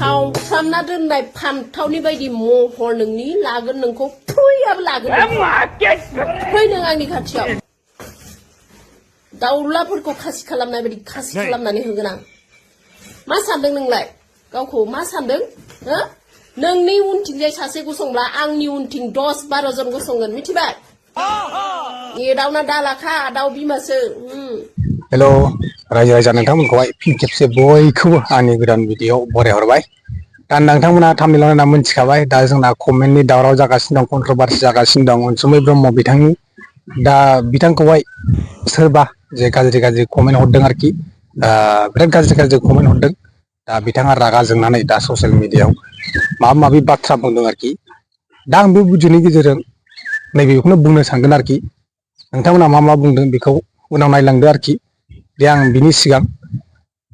सावफ्रामना दोननाय फान्थावनि बायदि महर नोंनि लागोन नोंखौ फैयाबो लागोन फै नों आंनि खाथियाव दाउलाफोरखौ खासि खालामनाय बायदि खासि खालामनानै होगोन आं मा सानदों नोंलाय गावखौ मा सानदों हो नोंनि उनथिंजाय सासे गसंब्ला आंनि उनथिं 10-12 जन गसंगोन मिथिबाय एदावना दालाखा दाउ बिमासो हेल' रायजो राजा नोंथांमोनखौहाय फिन खेबसे बयखौबो आंनि गोदान भिडिअ बरायहरबाय दा नोंथांमोना थाम्बनेइलाव नायना मोनथिखाबाय दा जोंना कमेन्टनि दावराव जागासिनो दं कन्ट्रभार्सि जागासिनो दं अनसुमै ब्रह्म बिथांनि दा बिथांखौहाय सोरबा जे गाज्रि कमेन्ट हरदों आरोखि बिराद गाज्रि कमेन्ट हरदों दा बिथाङा रागा जोंनानै दा ससियेल मिडियायाव माबा माबि बाथ्रा बुंदों आरोखि दा आं बे भिडिअनि गेजेरजों नैबेखौनो बुंनो सानगोन आरोखि नोंथांमोना मा बुंदों बेखौ उनाव नायलांदो आरोखि दे आं बिनि सिगां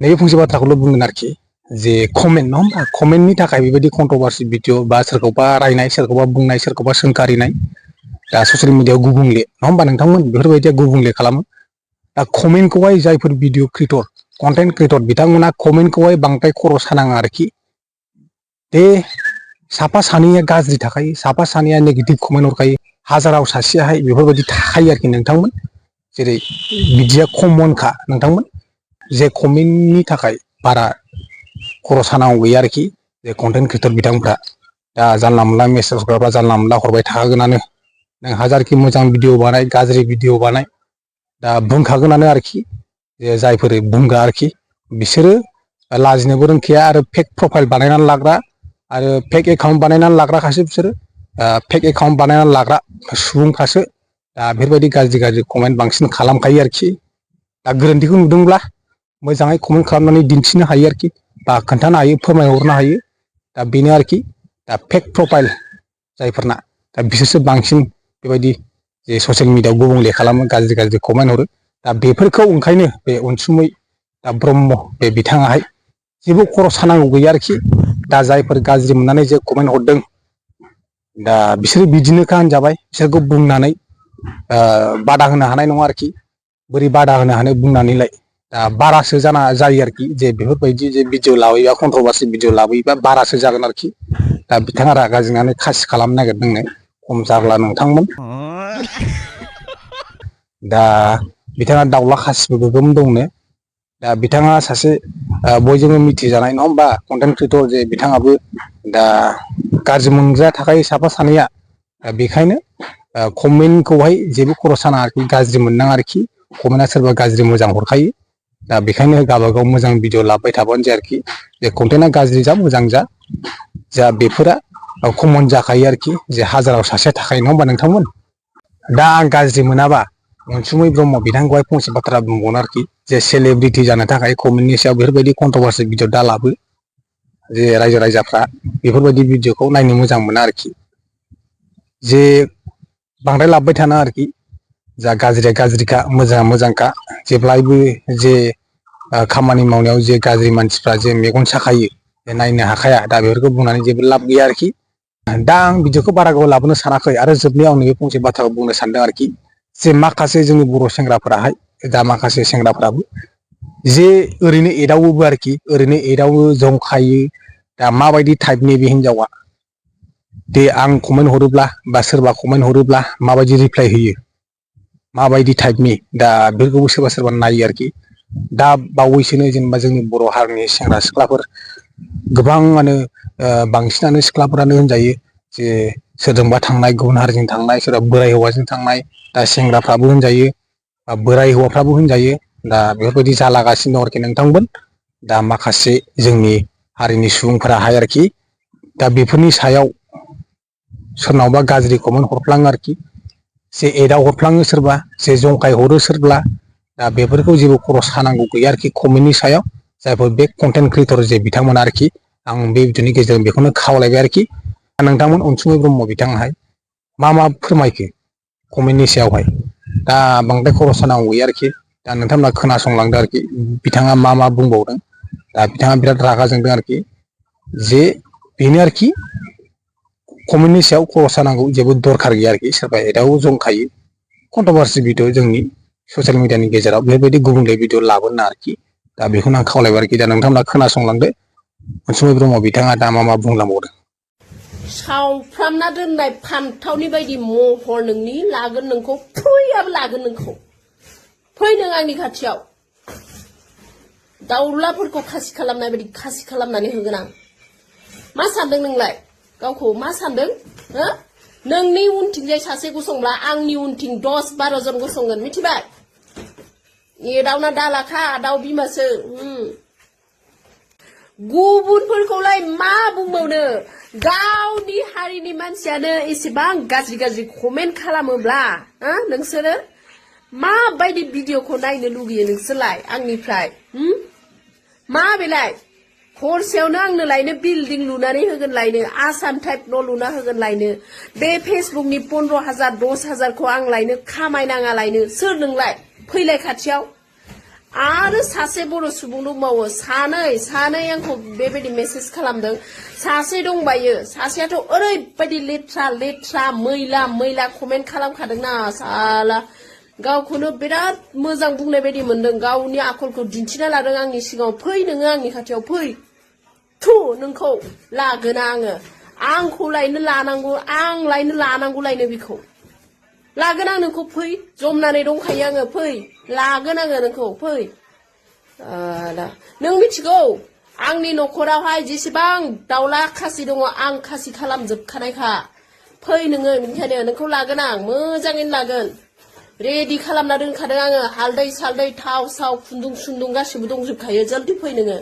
नैबे फंसे बाथ्राखौल' बुंगोन आरोखि जे कमेन्ट नङा होमबा कमेन्टनि थाखाय बेबायदि कन्ट्रभार्सि भिडिअ बा सोरखौबा रायनाय सोरखौबा बुंनाय सोरखौबा सोंखारिनाय दा ससियेल मिडियायाव गुबुंले नङा होमबा नोंथांमोन बेफोरबायदिया गुबुंले खालामो दा कमेन्टखौहाय जायफोर भिडिअ क्रिएटर कन्टेन्ट क्रिएटर बिथांमोना कमेन्टखौहाय बांद्राय खर' सानाङा आरोखि दे साफा सानैया गाज्रि थाखायो साफा सानैया नेगेटिभ कमेन्ट हरखायो हाजाराव सासेयाहाय बेफोरबायदि थाखायो आरोखि नोंथांमोन जेरै बिदिया कमनखा नोंथांमोन जे कमेन्टनि थाखाय बारा खर' सानांगौ गैया आरोखि जे कन्टेन्ट क्रिएटर बिथांमोनफ्रा दा जानला मोनला मेसेज हरग्राफ्रा जानला मोनला हरबाय थाखागोनानो नों हाजारखि मोजां भिडिअ बानाय गाज्रि भिडिअ बानाय दा बुंखागोनानो आरोखि जे जायफोर बुंग्रा आरोखि बिसोरो लाजिनोबो रोंखाया आरो फेक प्रफाइल बानायनानै लाग्रा आरो फेक एकाउन्ट बानायनानै लाग्राखासो बिसोरो फेक एकाउन्ट बानायनानै लाग्रा सुबुंफ्रासो दा बेफोरबायदि गाज्रि कमेन्ट बांसिन खालामखायो आरोखि दा गोरोन्थिखौ नुदोंब्ला मोजाङै कमेन्ट खालामनानै दिन्थिनो हायो आरोखि बा खोन्थानो हायो फोरमायहरनो हायो दा बेनो आरोखि दा फेक प्रफाइल जायफोरना दा बिसोरसो बांसिन बेबायदि जे ससियेल मिडियायाव गुबुंले खालामो गाज्रि कमेन्ट हरो दा बेफोरखौ ओंखायनो बे अनसुमै दा ब्रह्म बे बिथाङाहाय जेबो खर' सानांगौ गैया आरोखि दा जायफोर गाज्रि मोननानै जे कमेन्ट हरदों दा बिसोरो बिदिनोखा होनजाबाय बिसोरखौ बुंनानै बादा होनो हानाय नङा आरोखि बोरै बादा होनो हानो बुंनानैलाय दा बारासो जायो आरोखि जे बेफोरबायदि जे भिडिअ लाबोयोबा कन्ट्रभार्सि भिडिअ लाबोयोबा बारासो जागोन आरोखि दा बिथाङा रागा जोंनानै खासि खालामनो नागिरदोंनो खम जाब्ला नोंथांमोन दा बिथाङा दाउला खासिबो गोगोम दंनो दा बिथाङा सासे बयजोंबो मिथिजानाय नङा होमबा कन्टेन्ट क्रिएटर जे बिथाङाबो दा गाज्रि मोनग्रा थाखाय साफा सानैया बेखायनो कमेन्टखौहाय जेबो खर' साना आरोखि गाज्रि मोननाङा आरोखि कमेन्टआ सोरबा गाज्रि मोजां हरखायो दा बेखायनो गावबागाव मोजां भिडिअ लाबाय थाबानो जाया आरोखि जे कन्टेन्टआ गाज्रि जा मोजां जा बेफोरा कमन जाखायो आरोखि जे हाजाराव सासेया थाखायो नङा होमबा नोंथांमोन दा आं गाज्रि मोनाबा अनसुमै ब्रह्म बिथांखौहाय फंसे बाथ्रा बुंबावनो आरोखि जे सेलेब्रिटि जानो थाखाय कमेन्टनि सायाव बेफोरबायदि कन्ट्रभार्सि भिडिअ दा लाबो जे रायजो राजाफ्रा बेफोरबायदि भिडिअखौ नायनो मोजां मोना आरोखि जे बांद्राय लाबोबाय थाना आरोखि जा गाज्रिया गाज्रिखा मोजाङा मोजांखा जेब्लायबो जे खामानि मावनायाव जे गाज्रि मानसिफ्रा जे मेगन साखायो नायनो हाखाया दा बेफोरखौ बुंनानै जेबो लाब गैया आरोखि दा आं भिडिअखौ बारा गोबाव लाबोनो सानाखै आरो जोबनायाव आं नैबे फंसे बाथ्राखौ बुंनो सानदों आरोखि जे माखासे जोंनि बर' सेंग्राफोराहाय दा माखासे सेंग्राफ्राबो जे ओरैनो एदावोबो आरोखि ओरैनो एदावो जंखायो दा माबायदि टाइपनि बे हिनजावा दे आं कमेन्ट हरोब्ला बा सोरबा कमेन्ट हरोब्ला माबायदि रिप्लाय होयो माबायदि टाइपनि दा बेफोरखौबो सोरबा नायो आरोखि दा बावैसोनो जेनेबा जोंनि बर' हारिनि सेंग्रा सिख्लाफोर गोबाङानो बांसिनानो सिख्लाफोरानो होनजायो जे सोरजोंबा थांनाय गुबुन हारिजों थांनाय सोरबा बोराय हौवाजों थांनाय दा सेंग्राफ्राबो होनजायो बोराय हौवाफ्राबो होनजायो दा बेफोरबायदि जालागासिनो दं आरोखि नोंथांमोन दा माखासे जोंनि हारिनि सुबुंफोराहाय आरोखि दा बेफोरनि सायाव सोरनावबा गाज्रि कमेन्ट हरफ्लाङो आरोखि जे एदाव हरफ्लाङो सोरबा जे जंखाय हरो सोरब्ला दा बेफोरखौ जेबो खर' सानांगौ गैया आरोखि कमेन्टनि सायाव जायफोर बे कन्टेन्ट क्रिएटर जे बिथांमोना आरोखि आं बे भिडिअनि गेजेरजों बेखौनो खावलायबाय आरोखि नोंथांमोन अनसुमै ब्रह्म बिथाङाहाय मा फोरमायखो कमेन्टनि सायावहाय दा बांद्राय खर' सानांगौ गैया आरोखि दा नोंथांमोना खोनासंलांदो आरोखि बिथाङा मा बुंबावदों दा बिथाङा बिराद रागा जोंदों आरोखि जे बेनो आरोखि कमेन्टनि सायाव खर' सानांगौ जेबो दरखार गैया आरोखि सोरबा एदाव जंखायो कन्ट्रभार्सि भिडिअ जोंनि ससियेल मिडियानि गेजेराव बेबायदि गुबुंले भिडिअ लाबोनो नाङा आरोखि दा बेखौनो आं खावलायबाय आरोखि दा नोंथांमोना खोनासंलांदो अनसुमै ब्रह्म बिथाङा दा मा बुंलांबावदों? सावफ्रामना दोननाय फान्थावनि बायदि महर नोंनि लागोन नोंखौ फैयाबो लागोन नोंखौ फै नों आंनि खाथियाव दाउलाफोरखौ खासि खालामनाय बायदि खासि खालामनानै होगोन आं मा सानदों नोंलाय गावखौ मा सानदों हो नोंनि उनथिंजाय सासे गसंब्ला आंनि उनथिं 10-12 जन गसंगोन मिथिबाय एदावना दालाखा दाउ बिमासो गुबुनफोरखौलाय मा बुंबावनो गावनि हारिनि मानसियानो एसेबां गाज्रि गाज्रि कमेन्ट खालामोब्ला नोंसोरो माबायदि भिडिअखौ नायनो लुगैयो नोंसोरलाय आंनिफ्राय मा बेलाय हरसेयावनो आंनो लायनो बिल्डिं लुनानै होगोन लायनो आसाम टाइप न' लुना होगोन लायनो बे फेसबुकनि 15,000 10,000खौ आं लायनो खामायनाङा लायनो सोर नोंलाय फैलाय खाथियाव आरो सासे बर' सुबुं दंबावो सानै आंखौ बेबायदि मेसेज खालामदों सासे दंबायो सासेयाथ' ओरैबायदि लेथ्रा मैला कमेन्ट खालामखादोंना साला गावखौनो बिराद मोजां बुंनाय बायदि मोनदों गावनि आखलखौ दिन्थिना लादों आंनि सिगाङाव फै नोङो आंनि खाथियाव फै थु नोंखौ लागोना आंखौ लायनो लानांगौ आं लायनो लानांगौ लायनो बिखौ लागोन आं नोंखौ फै जमनानै दंखायो आङो फै लागोन आङो नोंखौ फै नों मिथिगौ आंनि न'खरावहाय जेसेबां दाउला खासि दङ आं खासि खालामजोबखानायखा फै नोङो बेनिखायनो नोंखौ लागोन आं मोजाङैनो लागोन रेडि खालामना दोनखादों आङो हालदै सालदै थाव साव खुन्दुं सुन्दुं गासिबो दंजोबखायो जल्दि फै नोङो